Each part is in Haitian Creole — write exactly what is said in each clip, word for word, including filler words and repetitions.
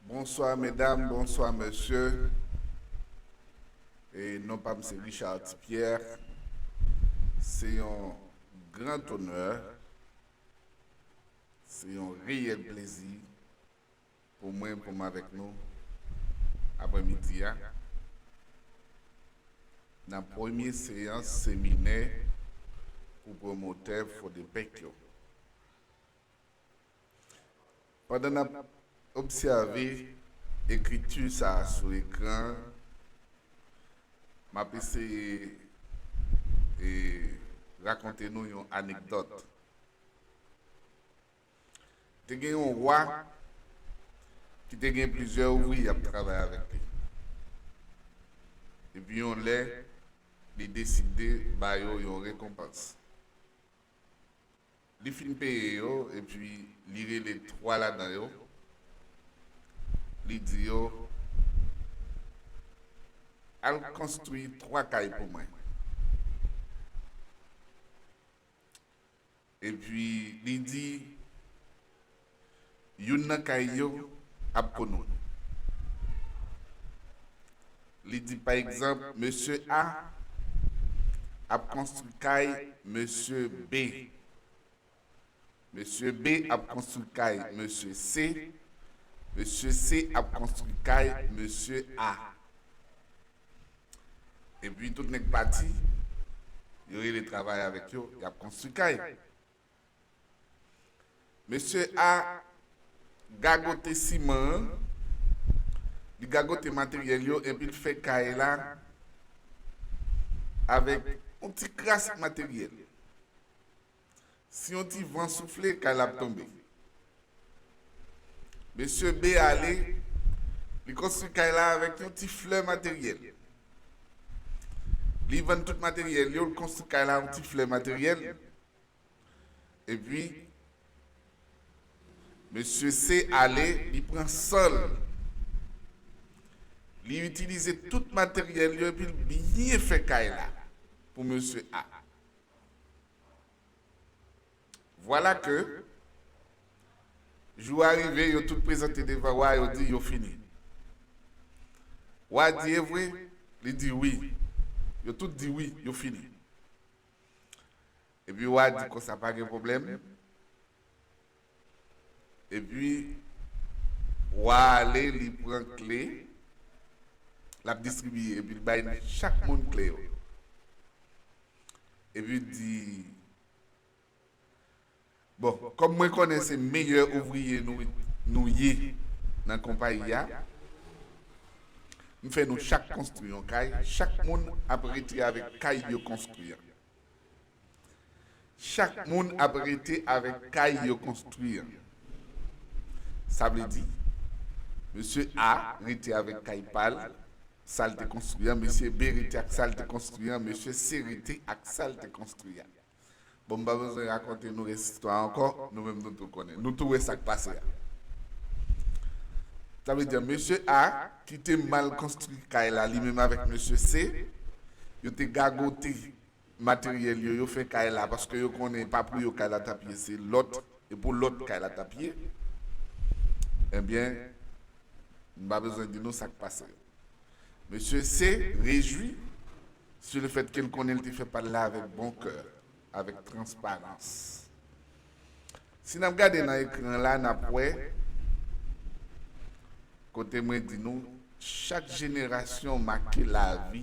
Bonswa medam, bonswa mesye. E non pa m se Richard Ti Pierre. Se yon gran onè, se yon reyèl plezi pou mwen, pou m avèk nou aprèmidi a nan premye seyans seminè pou pwomotè Fodepec yo. Pandan n ap obsève ekriti sa a sou ekran, m ap eseye e, rakonte nou yon anekdòt. Te gen yon wa ki te gen plizyè ouvriye ap travay avèk li. Epi yon lè, li deside ba yo yon rekonpans. Li fin peye yo, epi li rele twa ladan yo. Li di yo, al konstwi twa kay pou mwen. Epi li di, youn nan kay yo ap pou nou. Li di, pa egzanp, mesye A ap konstwi kay mesye B. Mesye B ap konstwi kay mesye C. Mesye C ap konstwi kay mesye A. Epi tout nèg pati, yo rele travayè avèk yo, y ap konstwi kay. Mesye A gagote siman an, li gagote materyèl yo, epi l fè kay la avèk yon ti kras materyèl. Si yon ti van soufle, kay la ap tonbe. Mesye B ale, li konstwi kay la avèk yon ti flè materyèl. Li vann tout materyèl yo, li konstwi kay la yon ti flè materyèl. Epi, mesye C ale, li pran san l. Li itilize tout materyèl yo, epi l byen fè kay la pou mesye A. Vwala ke jou a rive, yo tout prezante devan wa, yo di yo fini. Wa di, e vre? Li di wi. Yo tout di wi, yo fini. Epi wa di konsa, pa gen pwoblèm. Epi wa ale, li pran kle, l ap distribiye, epi l bay chak moun kle yo. Epi l di, bon, kòm mwen konnen se meyè ouvriye nou, nou ye nan konpayi a, m fè nou chak konstwi yon kay, chak moun ap rete avèk kay yo konstwi an. Chak moun ap rete avèk kay yo konstwi an. Sa vle di, mesye A rete avèk kay pa l, sa l te konstwi an, mesye B rete ak sa l te konstwi an, mesye C rete ak sa l te konstwi an. Bon, m pa bezwen rakonte nou rès istwa a ankò, nou menm nou tou konnen. Nou tou wè sa k pase a. Sa vle di, mesye A, ki te mal konstwi kay la, li menm avèk mesye C, yo te gagote materyèl yo, yo fè kay la, paske yo konnen pa pou yo kay la t ap ye, se lòt, e pou lòt kay la t ap ye. Ebyen, m pa bezwen di nou sa k pase. Mesye C rejwi sur le fait ke l konnen l te fè pa l la avèk bon kè, avèk transparans. Si n ap gade nan ekran la, n ap wè kote mwen di nou, chak jenerasyon make lavi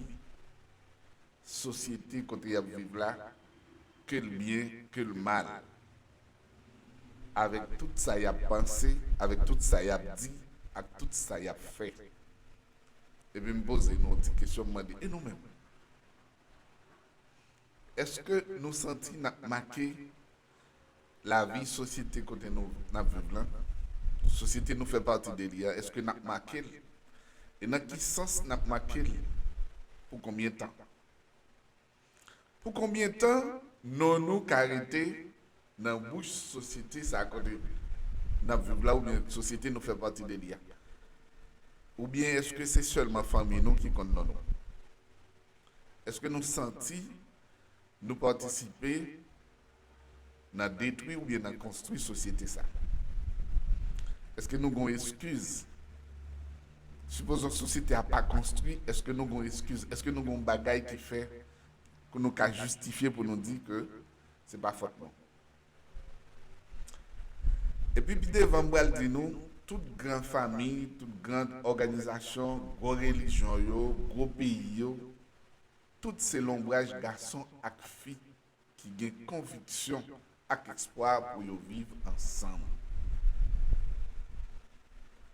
sosyete kote y ap viv la, ke l byen, ke l mal, avèk tout sa y ap panse, avèk tout sa y ap di, ak tout sa y ap fè. Epi m poze nou yon ti kesyon, m mande, e nou menm? Èske nou santi n ap make lavi sosyete kote nou, n ap viv lan? Sosyete nou fè pati de li a, èske n ap make l? E nan ki sans n ap make l? Pou konbyen tan? Pou konbyen tan non nou ka rete nan bouch sosyete sa kote n ap viv la, oubyen sosyete nou fè pati de li a? Oubyen èske se sèlman fanmi nou ki konn non nou? Èske nou santi nou patisipe nan detwi oubyen nan konstwi sosyete sa? Èske nou gon eskiz Sipozon sosyete a pa konstwi, èske nou gon eskiz, èske nou gon bagay ki fè ke nou ka jistifye pou nou di ke se pa fòt nou? Epi pi devan m pral di nou, tout gran fanmi, tout gran òganizasyon, gwo relijyon yo, gwo peyi yo, tout se lonbraj gason ak fi ki gen konviksyon ak espwa pou yo viv ansanm.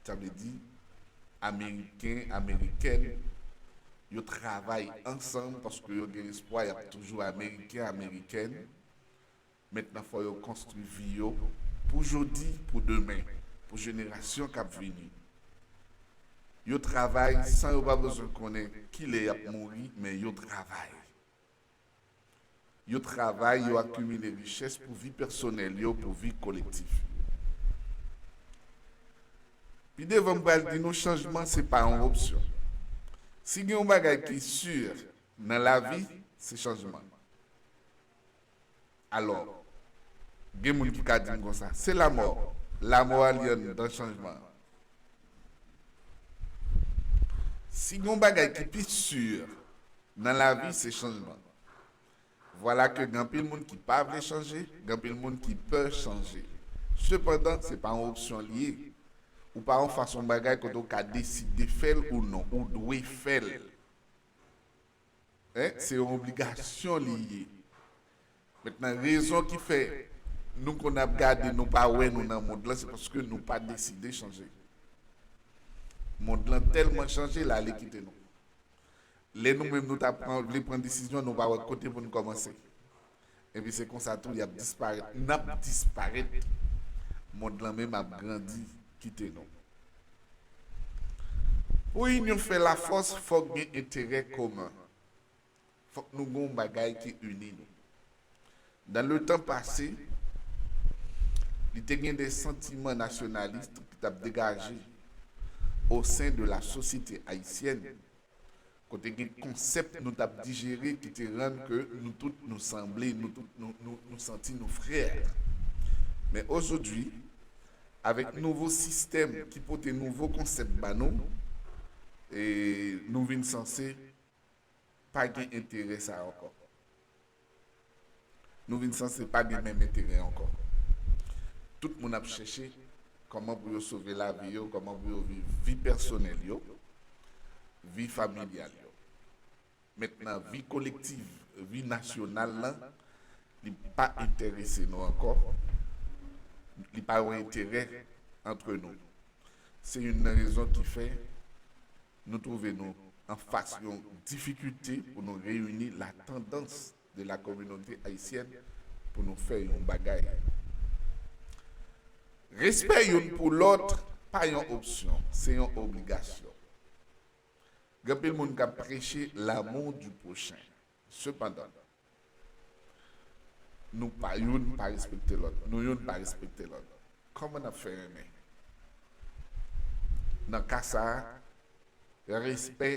Sa vle di, Ameriken, Amerikèn, yo travay ansanm paske yo gen espwa y ap toujou Ameriken, Amerikèn. Mentnan fò yo konstwi vi yo pou jodi, pou demen, pou jenerasyon k ap vini. Yo travay san yo pa bezwen konnen kilè y ap mouri, men yo travay. Yo travay, yo akimile richès pou vi pèsonèl yo, pou vi kolektif. Pi devan m pral di nou chanjman se pa yon opsyon. Si gen yon bagay ki si nan lavi, se chanjman. Alò, gen moun ki ka di m konsa, se lamò. Lamò a li anndan chanjman an. Si gen yon bagay ki pi si nan lavi, se chanjman. Vwala ke gen anpil moun ki pa vle chanje, gen anpil moun ki pè chanje. Sepandan, se pa yon opsyon li ye. Ou pa yon fason bagay kote w ka deside fè l ou non, ou dwe fè l. Hein? Se yon obligasyon li ye. Mentnan, rezon ki fè nou konn ap gade, nou pa wè nou nan mond lan, se paske nou pa deside chanje. Mond lan tèlman chanje, l ale kite nou. Lè nou menm nou ta pran, vle pran desizyon, nou pa wè kote pou n kòmanse. Epi se konsa tou, y ap disparèt, n ap disparèt. Mond lan menm ap grandi, kite nou. Pou inyon fè lafòs, fòk gen enterè komen. Fòk nou gen yon bagay ki ini nou. Dans le temps passé, li te gen de santiman nasyonalis ki t ap degaje au sein de la société haïtienne, kote gen konsèp nou t ap dijere ki te rann ke nou tout nou sanble, nou tout nou, nou, nou santi nou frè. Men ojodwi, avèk nouvo sistèm ki pote nouvo konsèp ba nou, e nou vin sanse pa gen enterè sa ankò. Nou vin sanse pa gen menm enterè ankò. Tout moun ap chèche kòman pou yo sove lavi yo, kòman pou yo viv vi pèsonèl yo, vi familyal yo. Mentnan, vi kolektiv, vi nasyonal lan, li pa enterese nou ankò. Li pa yon enterè antre nou. Se youn nan rezon ki fè nou twouve nou anfas yon difikilte pou nou reyini la tandans de la communauté haïtienne pou nou fè yon bagay. Respè youn pou lòt pa yon opsyon, se yon obligasyon. Gen anpil moun k ap preche l'amour du prochain. Sepandan, nou pa youn pa respekte lòt. Nou youn pa respekte lòt. Kòman n ap fè renmen? Nan ka sa a, respè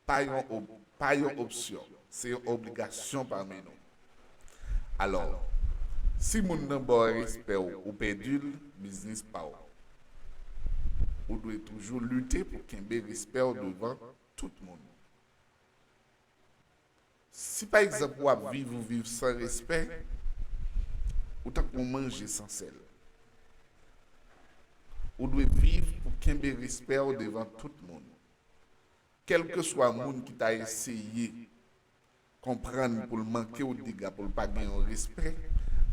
pa yon op-, pa yon opsyon. Se yon obligasyon pami nou. Alò, si moun nan ba w respè w, ou pèdi l, biznis pa w. Ou dwe toujou lite pou kenbe respè w devan tout moun. Si pa egzanp w ap viv, ou viv san respè, ou tankou yon manje san sèl. Ou dwe viv pou kenbe respè w devan tout moun. Kèlkeswa moun ki ta eseye konprann pou l manke w dega, pou l pa gen yon respè,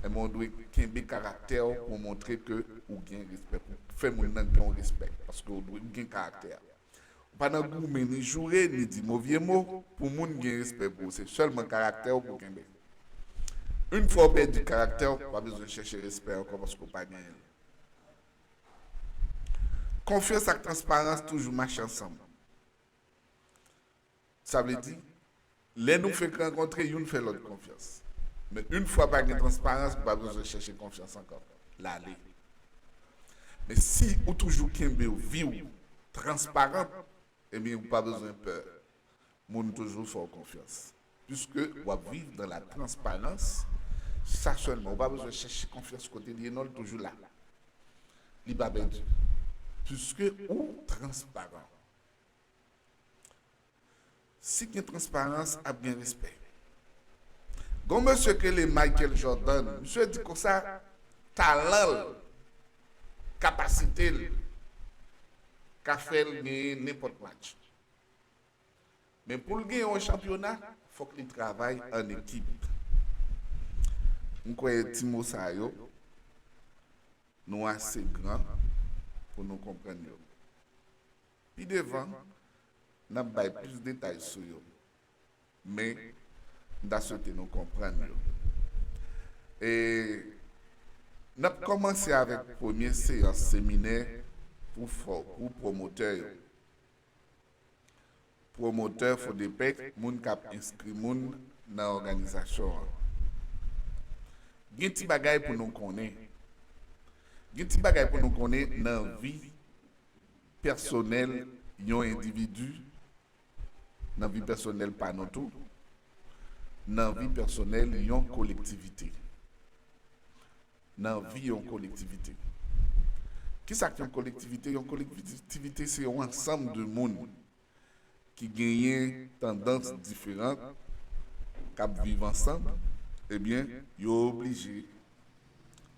enben w dwe kenbe karaktè w pou w montre ke ou gen respè, pou fè moun nan gen yon respè, paske w dwe gen karaktè. Ou pa nan goumen, ni joure, ni di movye mo pou moun gen respè pou ou. Se sèlman karaktè w pou w kenbe. Yon fwa w pèdi karaktè w, ou pa bezwen chèche respè ankò paske w pa genyen l. Konfyans ak transparans toujou mache ansanm. Sa vle di, lè nou fenk rankontre, youn fè lòt konfyans. Men yon fwa pa gen transparans, ou pa bezwen chèche konfyans ankò. L ale. Men si ou toujou kenbe vi w transparan, ebyen, ou pa bezwen pè. Moun toujou fè w konfyans. Piske w ap viv dans la transparence, sa sèlman. Ou pa bezwen chèche konfyans kote l ye, non, l toujou la. Li pa pèdi. Piske ou transparan. Si gen transparans, ap gen respè. Gon mesye k rele Michael Jordan, misye di konsa, talan l, kapasite l, ka fè l genyen nenpòt match. Men pou l genyen yon chanpyona, fòk li travay an ekip. M kwè ti mo sa yo, nou ase gran pou nou konprann yo. Pi devan, n ap bay plis detay sou yo. Men, m ta swete nou konprann yo. E, n ap kòmanse avèk premye seyans seminè pou fò, pou pwomotè yo. Pwomotè Fodepec, moun k ap enskri moun nan òganizasyon an. Gen ti bagay pou nou konnen. Gen ti bagay pou nou konnen nan vi pèsonèl yon endividi, nan vi pèsonèl pa nou tou, nan vi pèsonèl yon kolektivite. Nan vi yon kolektivite. Kisa k yon kolektivite? Yon kolektivite se yon ansanm de moun ki genyen tandans diferan, k ap viv ansanm, ebyen, yo oblije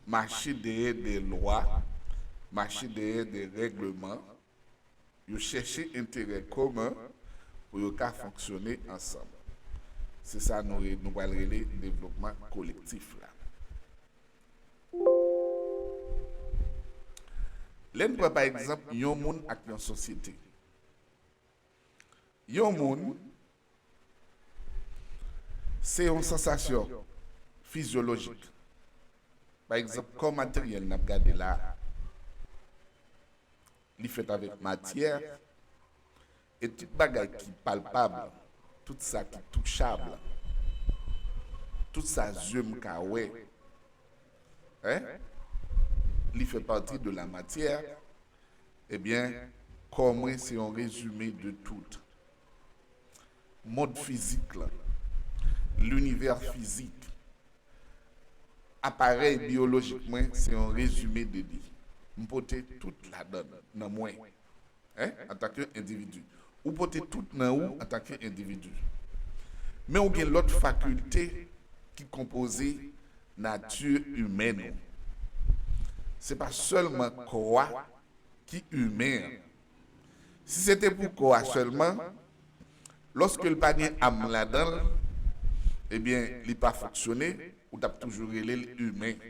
mache dèyè de lwa, mache dèyè de règleman, yo chèche enterè komen pou yo ka fonksyone ansanm. Se sa nou re-, nou pral rele devlopman kolektif la. Lè n pran pa egzanp yon moun ak yon sosyete. Yon moun, se yon sansasyon fizyolojik. Pa egzanp, kò materyèl n ap gade la a, li fèt avèk matyè, e tout bagay ki palpab, tout sa ki touchab, tout sa zye m ka wè, en, li fè pati de la matière, ebyen, kò mwen se yon rezime de tout. Mond fizik la, linivè fizik, aparèy biyolojik mwen se yon rezime de li. M pote tout ladan l nan mwen, en, antanke endividi. Ou pote tout nan ou antanke endividi. Men ou gen lòt fakilte ki konpoze nati imèn ou. Se pa sèlman kò a ki imen an. Si se te pou kò a sèlman, lòske l pa gen am ladan l, ebyen, li pa fonksyone, ou t ap toujou rele l imen.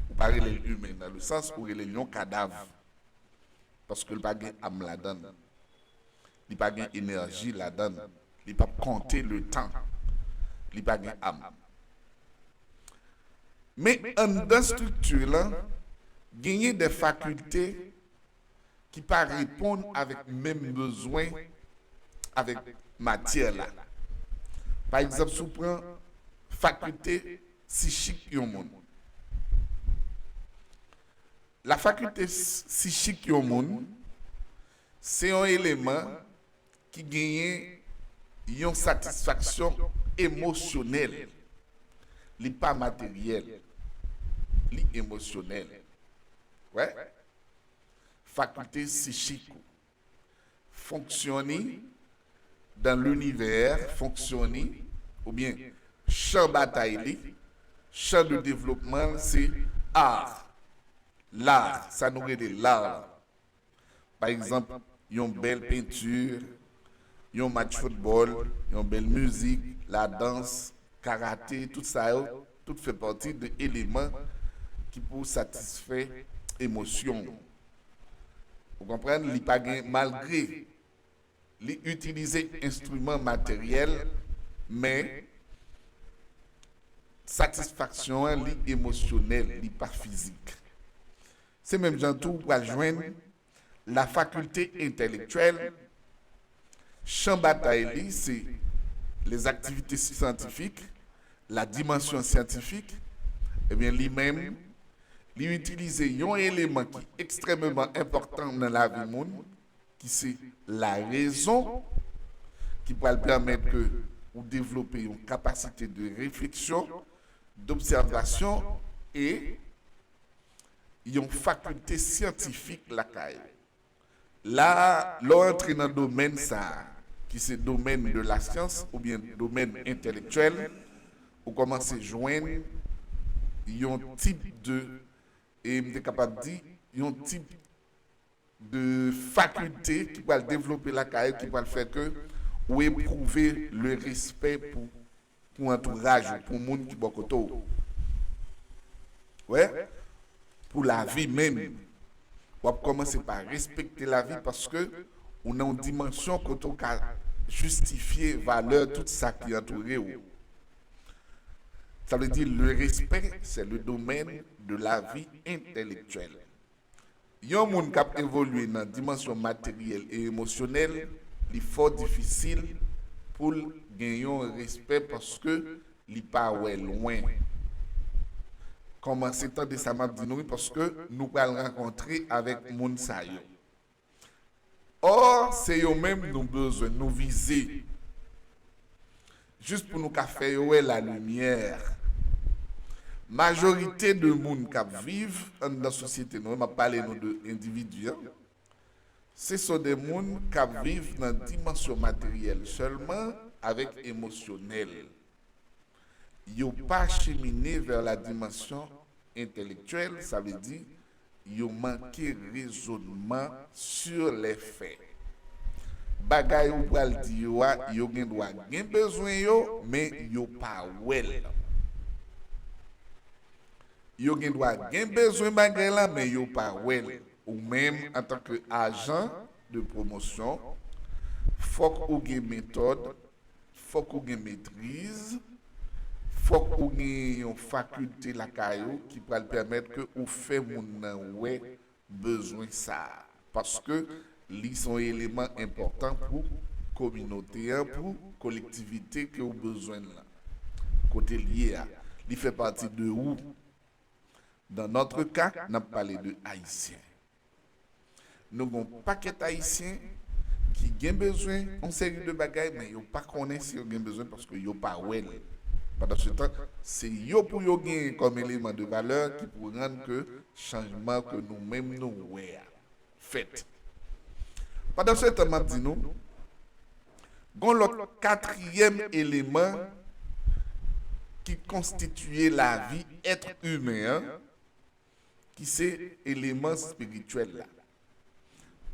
Ou pa rele l imen nan le sans ou rele l yon kadav. Paske l pa gen am ladan l. Li pa gen enèji ladan l. Li p ap konte le tan. Li pa gen am. Men anndan estrikti lan, genyen de fakilte ki pa reponn avèk menm bezwen avèk matyè la. Pa egzanp, si w pran fakilte sichik yon moun, la fakilte s-, sichik yon moun, se yon eleman ki genyen yon satisfaksyon emosyonèl. Li pa materyèl. Li emosyonèl. Wè? Fakilte sichik ou. Fonksyone dan linivè, fonksyone, oubyen chan batay li, chan de devlopman l, se art. L'art, sa nou rele l'art. Pa egzanp, yon bèl penti, yon match foutbòl, yon bèl mizik, ladans, karate, tout sa yo, tout fè pati de eleman ki pou satisfè emosyon w. Ou konprann? Li pa gen, malgre li itilize enstriman materyèl, men satisfaksyon an, li emosyonèl, li pa fizik. Se menm jan tou ou pral jwenn la fakilte entèlektyèl, chan batay li se les activités scientifiques, la dimension scientifique, ebyen, li menm, li itilize yon eleman ki ekstrèmeman enpòtan nan lavi moun, ki se larezon, ki pral pèmèt ke ou devlope yon kapasite de refleksyon, d'obsèvasyon e yon fakilte syantifik lakay ou. La a, lè w antre nan domèn sa a, ki se domaine de la science oubyen domaine intellectuel, ou kòmanse jwenn yon tip de, e m te kapab di, yon tip de fakilte ki pral devlope lakay ou, ki pral fè ke ou epwouve le respè pou, pou antouraj ou, pou moun ki bò kote w. Wè, pou lavi menm. W ap kòmanse pa respekte lavi paske ou nan yon dimansyon kote w ka jistifye valè tout sa ki antoure w. Sa vle di, le respect, c'est le domaine de la vie intellectuelle. Yon moun k ap evolye nan dimansyon materyèl e emosyonèl, li fò difisil pou l gen yon respè paske li pa wè lwen. Kòmanse tande sa m ap di nou wi, paske nou pral rankontre avèk moun sa yo. Ò, se yo menm nou bezwen, nou vize. Jis pou nou ka fè yo wè lalimyè. Majorite de moun k ap viv anndan sosyete nou, m ap pale nou de endividi an, se son de moun k ap viv nan dimansyon materyèl sèlman avèk emosyonèl. Yo pa chemine vers la dimension intellectuelle, sa vle di, yo manke rezònman sur les faits. Bagay ou pral di yo a, yo gen dwa gen bezwen yo, men yo pa wè l. Yo gen dwa gen bezwen bagay la, men yo pa wè l. Ou menm, antanke ajan de pwomosyon, fòk ou gen metòd, fòk ou gen metriz, fòk ou gen yon fakilte lakay ou ki pral pèmèt ke ou fè moun nan wè bezwen sa a. Paske li se yon eleman enpòtan pou kominote an, pou kolektivite ke ou bezwen l lan. Kote l ye a, li fè pati de ou. Dans notre cas, n ap pale de Ayisyen. Nou gen yon pakèt Ayisyen ki gen bezwen yon seri de bagay, men yo pa konnen si yo gen bezwen paske yo pa wè l. Pandan se tan, se yo pou yo genyen kòm eleman de valè ki pou rann ke chanjman ke nou menm nou wè a fèt. Pandan se tan, m ap di nou, gen yon lòt katriyèm eleman ki konstitiye lavi èt imen an, ki se eleman espirityèl la.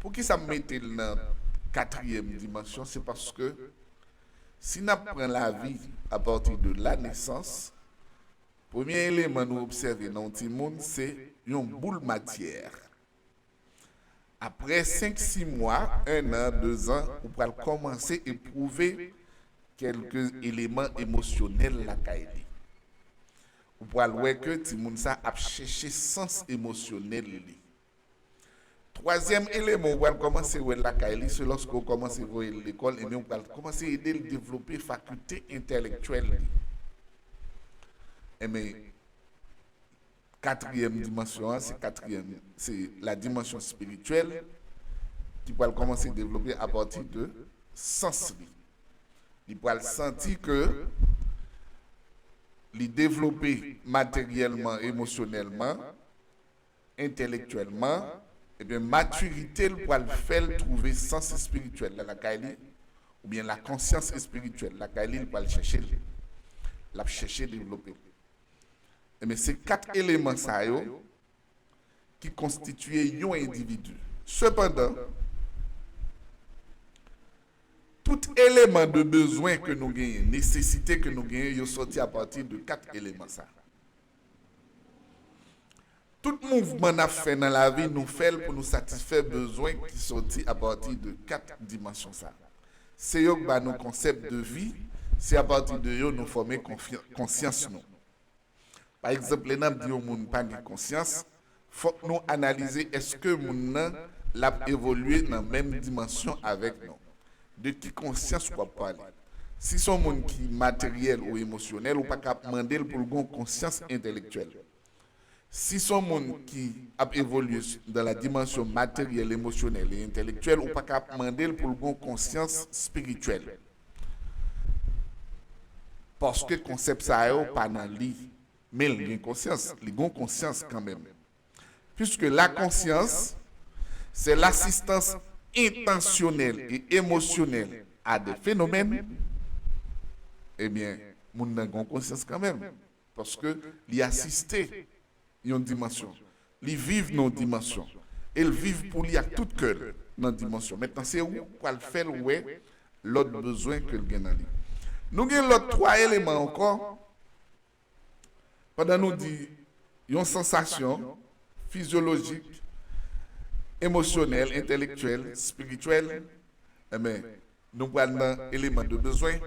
Poukisa m mete l nan katriyèm dimansyon? Se paske si n ap pran lavi apati de la nesans, premye eleman nou obsève nan yon timoun se yon boul matyè. Apre senk, sis mwa, en an, dezan, ou pral kòmanse epwouve kèlke eleman emosyonèl lakay li. Ou pral wè ke timoun sa ap chèche sans emosyonèl li. Twazyèm eleman ou pral kòmanse wè lakay li, se lòske ou kòmanse voye l lekòl, ebyen ou pral kòmanse ede l devlope fakilte entèlektyèl li. Ebyen, katriyèm dimansyon an, se katriyèm, se la dimansyon espirityèl ki pral kòmanse devlope apati de sans li. Li pral santi ke li devlope materyèlman, emosyonèlman, entèlektyèlman, ebyen, matirite l pral fè l twouve sans espirityèl la lakay li, oubyen la konsyans espirityèl lakay li, li pral chèche l. L ap chèche devlope l. Ebyen, se kat eleman sa yo ki konstitiye yon endividi. Sepandan, tout eleman de bezwen ke nou genyen, nesesite ke nou genyen, yo sòti apati de kat eleman sa. Tout mouvman n ap fè nan lavi, nou fè l pou nou satisfè bezwen ki sòti apati de kat dimansyon sa. Se yo k ba nou konsèp de vi, se apati de yo nou fòme konfyan-, konsyans nou. Pa egzanp, lè n ap di yon moun pa gen konsyans, fòk nou analize èske moun nan l ap evolye nan menm dimansyon avèk nou. De ki konsyans w ap pale? Si se yon moun ki materyèl ou emosyonèl, ou pa ka ap mande l pou l gen yon konsyans entèlektyèl. Si se yon moun ki ap evolye s-, dans la dimension matérielle, émotionnelle et intellectuelle, ou pa ka ap mande l pou l gen yon konsyans espirityèl. Paske konsèp sa yo pa nan li. Men l gen konsyans, li gen yon konsyans kanmenm. Puisque la conscience, c'est l'assistance intentionnelle et émotionnelle à des phénomènes, ebyen, moun nan gen yon konsyans kanmenm. Paske li asiste yon dimansyon. Li viv nan yon dimansyon. E l viv pou li ak tout kè l nan dimansyon. Mentnan, se ou k pral fè l wè lòt bezwen ke l gen nan li. Nou gen lòt twa eleman ankò. Pandan nou di yon sansasyon fizyolojik, emosyonèl, entèlektyèl, espirityèl, enben, nou pral nan eleman de bezwen.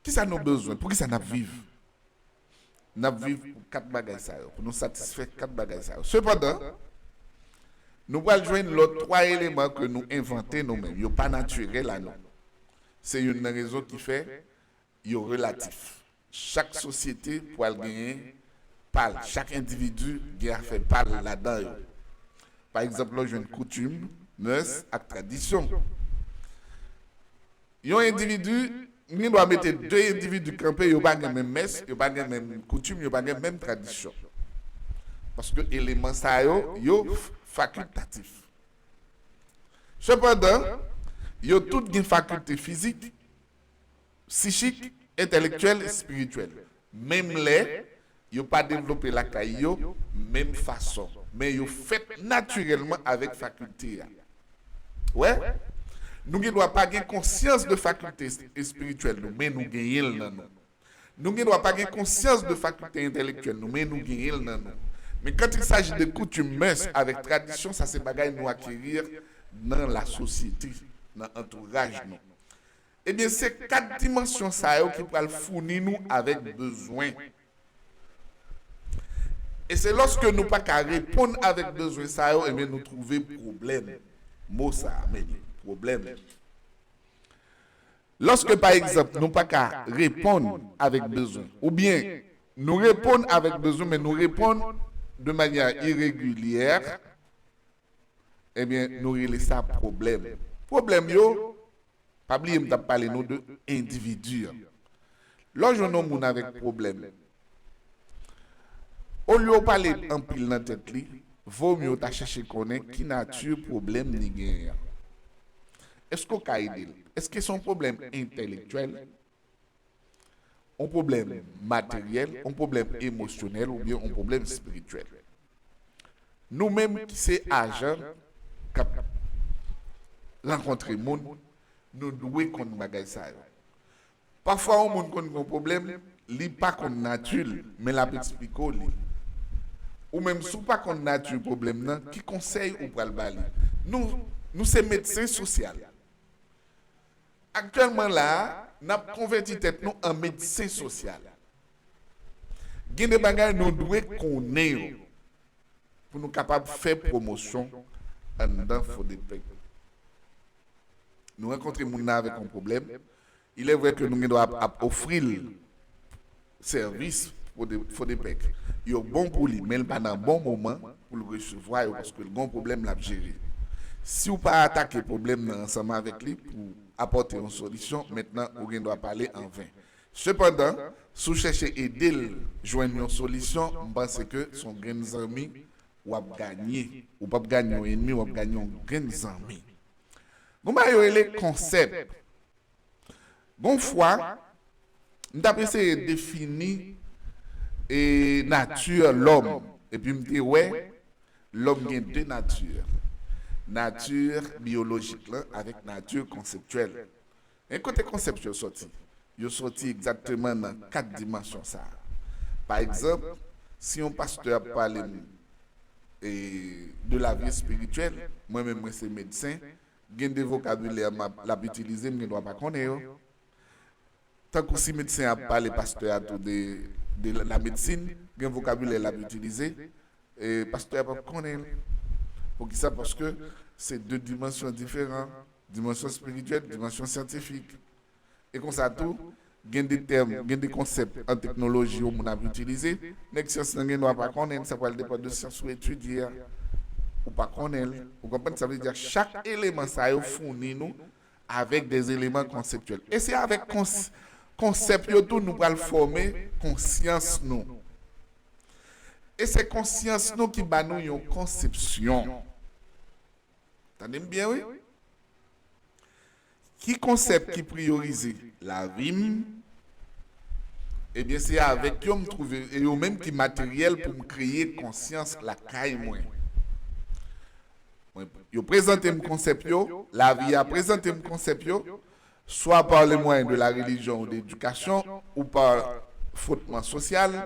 Kisa nou bezwen? Poukisa n ap viv? N ap viv pou kat bagay sa yo, pou nou satisfè kat bagay sa yo. Sepandan, nou pral jwenn lòt twa eleman ke nou envante nou menm. Yo pa natirèl a nou. Se youn nan rezon ki fè yo relatif. Chak sosyete pral genyen pa l. Chak endividi gen afè pa l ladan yo. Pa egzanp, lè w jwenn koutim, mès ak tradisyon. Yon endividi, m gen dwa mete de endividi kanpe, yo pa gen menm mès, yo pa gen menm koutim, yo pa gen menm tradisyon. Paske eleman sa yo, yo f-, fakiltatif. Sepandan, yo tout gen fakilte fizik, sichik, entèlektyèl, espirityèl. Menm lè yo pa devlope lakay yo menm fason, men yo fèt natirèlman avèk fakilte a. Wè, nou gen dwa pa gen konsyans de fakilte es-, espirityèl nou, men nou genyen l nan nou. Nou gen dwa pa gen konsyans de fakilte entèlektyèl nou, men nou genyen l nan nou. Men quand il s'agit de coutume, mœurs avèk tradisyon, sa se bagay nou akeri nan lasosyete, nan antouraj nou. Ebyen, se kat dimansyon sa yo ki pral founi nou avèk bezwen. E se lòske nou pa ka reponn avèk bezwen sa yo, ebyen, nou twouve pwoblèm. Mo sa a, men li, pwoblèm. Lòske, pa egzanp, nou pa ka reponn avèk bezwen, oubyen nou reponn avèk bezwen, men nou reponn de manyè iregilyè, ebyen, nou rele sa pwoblèm. Pwoblèm yo, pa bliye m t ap pale nou de endividi a. Lè w jwenn yon moun avèk pwoblèm, olye w pale anpil nan tèt li, vomye w ta chèche konnen ki nati pwoblèm li genyen an. Èske w ka ede l? Èske se yon pwoblèm entèlektyèl, yon pwoblèm materyèl, yon pwoblèm emosyonèl oubyen yon pwoblèm espirityèl? Nou menm ki se ajan k ap rankontre moun, nou dwe konn bagay sa yo. Pafwa, yon moun konn gen yon pwoblèm, li pa konn nati l, men l ap eksplike w li. Ou menm, si w pa konn nati pwoblèm nan, ki konsèy ou pral ba li? Nou, nou se medsen sosyal. Aktyèlman la a, n ap konvèti tèt nou an medsen sosyal. Gen de bagay nou dwe konnen yo pou nou kapab fè pwomosyon anndan Fodepèk. Nou rankontre moun nan avèk yon pwoblèm, il est vrai que nou gen dwa ap, ap ofri l sèvis Fode-, Fodepèk yo bon pou li, men l pa nan bon moman pou l resevwa yo, paske l gen yon pwoblèm l ap jere. Si w pa atake pwoblèm nan ansanm avèk li pou apòte yon solisyon, mentnan ou gen dwa pale an ven. Sepandan, si w chèche ede l jwenn yon solisyon, m panse ke se yon grenn zanmi w ap ganye. Ou p ap ganye yon ènmi, w ap ganye yon grenn zanmi. Gon bagay yo rele konsèp. Gon fwa, m t ap eseye defini, e, nati lòm, epi m te wè lòm gen de nati. Nati biyolojik lan avèk nati konseptyèl. E kote konsèp yo sòti? Yo sòti egzakteman nan kat dimansyon sa a. Pa egzanp, si yon pastè ap pale m, e, de la vie spirituelle, mwen menm mwen se medsen, gen de vokabilè m ap, l ap itilize, m gen dwa pa konnen yo. Tankou si medsen ap pale pastè a tou de, de la medsin, gen vokabilè l ap itilize, e pastè a p ap konnen l. Poukisa? Paske se de dimansyon diferan, dimansyon espirityèl, dimansyon syantifik. E konsa tou, gen de tèm, gen de konsèp an teknoloji yon moun ap itilize, nèg syans lan gen dwa pa konnen l, sa pral depann de syans ou etidye a. Ou pa konnen l. Ou konprann? Sa vle di chak eleman sa yo founi nou avèk de eleman konseptyèl. E se avèk kons-, konsèp yo tou nou pral fòme konsyans nou. E se konsyans nou ki ba nou yon konsepsyon. Tande m byen, wi. Ki konsèp ki priyorize? Lavi m? Ebyen, se avèk yo m twouve, e yo menm ki materyèl pou m kreye konsyans lakay mwen. Mwen, yo prezante m konsèp yo, lavi a prezante m konsèp yo, soit par le moyen de la religion ou de l'éducation, ou par frotman sosyal,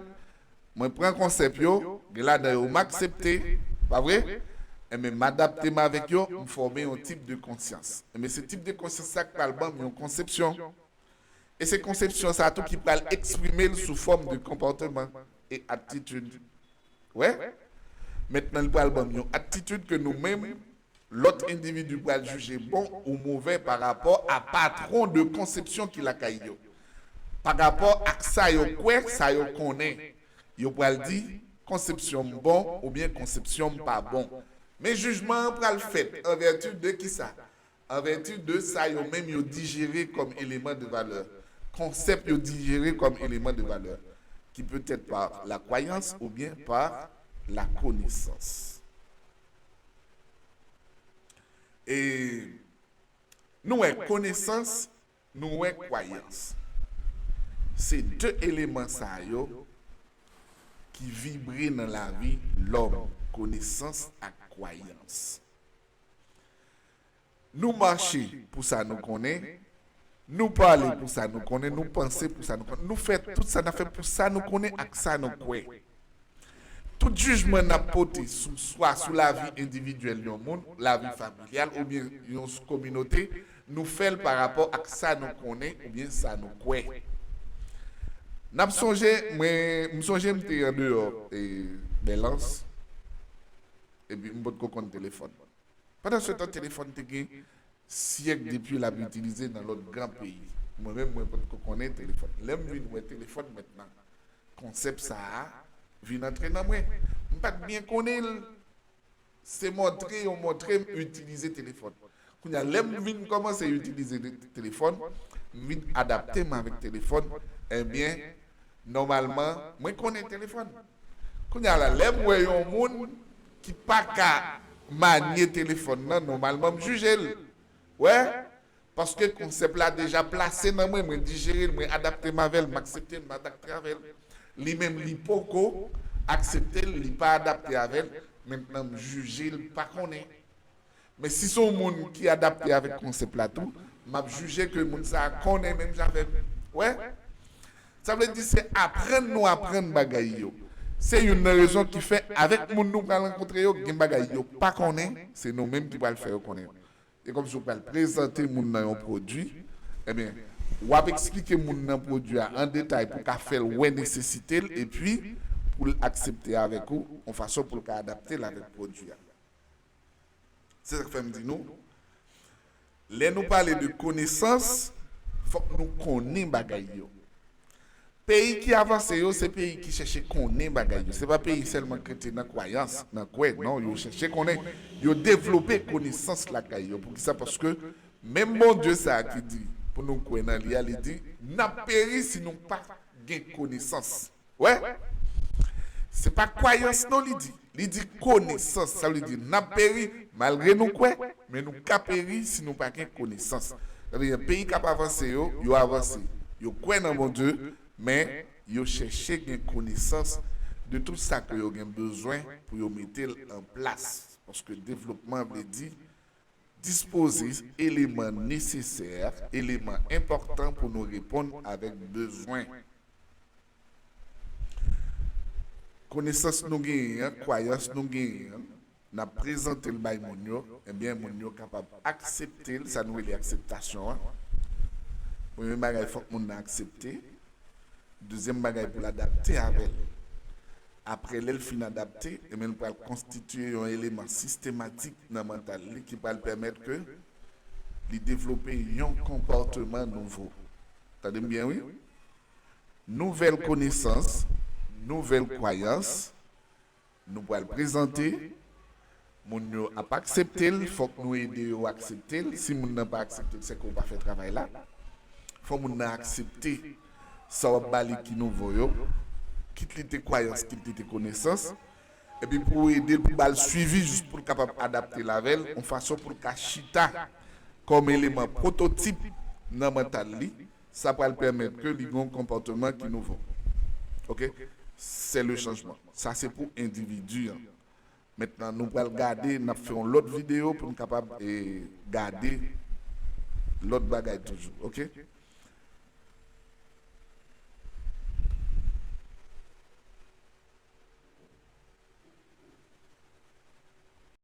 mwen pran konsèp yo, gen ladan yo m aksepte, pa vre? Enben, m adapte m avèk yo, m fòme yon tip de konsyans. Enben, se tip de konsyans sa k pral ban m yon konsepsyon. E se konsepsyon sa tou ki pral eksprime l sou fòm de konpòteman e atitid. Wè? Mentnan, li pral ban m yon atitid ke nou menm, lòt endividi pral jije bon ou movè pa rapò a patwon de konsepsyon ki lakay yo. Pa rapò ak sa yo kwè, sa yo konnen. Yo pral di, konsepsyon m bon oubyen konsepsyon m pa bon. Men jijman an pral fèt an vèti de kisa? An vèti de sa yo menm yo dijere kòm eleman de valè, konsèp yo dijere kòm eleman de valè, ki peut être par la croyance ou bien par la connaissance. E nou wè konesans, nou wè kwayans. Se de eleman sa yo ki vibre nan lavi lòm, konesans ak kwayans. Nou mache pou sa nou konnen, nou pale pou sa nou konnen, nou panse pou sa nou konnen, nou fè tout sa n ap fè pou sa nou konnen ak sa nou kwè. Tout jijman n ap pote sou, swa sou lavi endividyèl yon moun, lavi familyal oubyen yon s-, kominote, nou fè l pa rapò ak sa nou konnen oubyen sa nou kwè. N ap sonje, mwen, m sonje m te andeyò, e, Bèlans, epi m potko konn telefòn. Pandan se tan, telefòn te gen syèk depi l ap itilize nan lòt gran peyi. Mwen menm, mwen potko konnen telefòn. Lè m vin wè telefòn mentnan, konsèp sa a vin antre nan mwen. M pa t byen konnen l. Se montre yo montre m itilize telefòn. Kounye a, lè m vin kòmanse itilize te-, telefòn, m vin adapte m avèk telefòn, ebyen, nòmalman, mwen konnen telefòn. Kounye a la, lè m wè yon moun ki pa ka manye telefòn nan, nòmalman, m jije l. Wè? Paske konsèp la deja plase nan mwen, mwen dijere l, mwen adapte m avè l, m aksepte l, m adapte avè l. Li menm, li poko aksepte l, li pa adapte avè l, mentnan m jije l pa konnen. Men si se yon moun ki adapte avèk konsèp la tou, m ap jije ke moun sa a konnen menm jan avè m. Wè? Sa vle di se aprann nou aprann bagay yo. Se youn nan rezon ki fè avèk moun nou pral rankontre yo, gen bagay yo pa konnen, se nou menm ki pral fè yo konnen. E kòmsi w pral prezante moun nan yon pwodui, ebyen, w ap eksplike moun nan pwodui a an detay pou w ka fè l wè nesesite l, epi pou l aksepte avèk ou, yon fason pou l ka adapte l avèk pwodui a. Se sa k fè m di nou, lè nou pale de konesans, fòk nou konnen bagay yo. Peyi ki avanse yo, se peyi ki chèche konnen bagay yo. Se pa peyi sèlman ki rete nan kwayans, nan kwè, non, yo chèche konnen. Yo devlope konesans lakay yo. Poukisa? Paske menm Bondye sa a ki di pou nou kwè nan li a, li di, "N ap peri si nou pa gen konesans." Wè? Se pa kwayans non li di. Li di konesans. Sa vle di n ap peri malgre nou kwè, men nou ka peri si nou pa gen konesans. Sa vle di peyi k ap avanse yo, yo avanse. Yo kwè nan Bondye, men yo chèche gen konesans de tout sa ke yo gen bezwen pou yo mete l an plas. Paske devlopman vle di dispoze eleman nesesè, eleman enpòtan pou nou reponn avèk bezwen. Konesans nou genyen an, kwayans nou genyen an, n ap prezante l bay moun yo, ebyen, moun yo kapab aksepte l, sa nou rele akseptasyon an. Premye bagay, fòk moun nan aksepte. Dezyèm bagay, pou l adapte avè l. Apre, lè l fin adapte, ebyen, l pral konstitye yon eleman sistematik nan mantal li ki pral pèmèt ke li devlope yon konpòteman nouvo. Tande m byen, wi. Nouvèl konesans, nouvèl kwayans, nou pral prezante, moun yo ap aksepte l, fòk nou ede yo aksepte l. Si moun nan pa aksepte l, se ke w pa fè travay la. Fò moun nan aksepte sa w ap ba li ki nouvo yo, kit li te kwayans, kit li te konesans. Epi pou w ede l, pou w ba l swivi, jis pou l kapab adapte l avè l, yon fason pou l ka chita kòm eleman pwototip nan mantal li, sa pral pèmèt ke li gen yon konpòtman ki nouvo. Ok? C'est le changement. Sa se pou endividi an. Mentnan, nou pral gade, n ap fè yon lòt videyo pou n kapab e, gade lòt bagay toujou. Ok?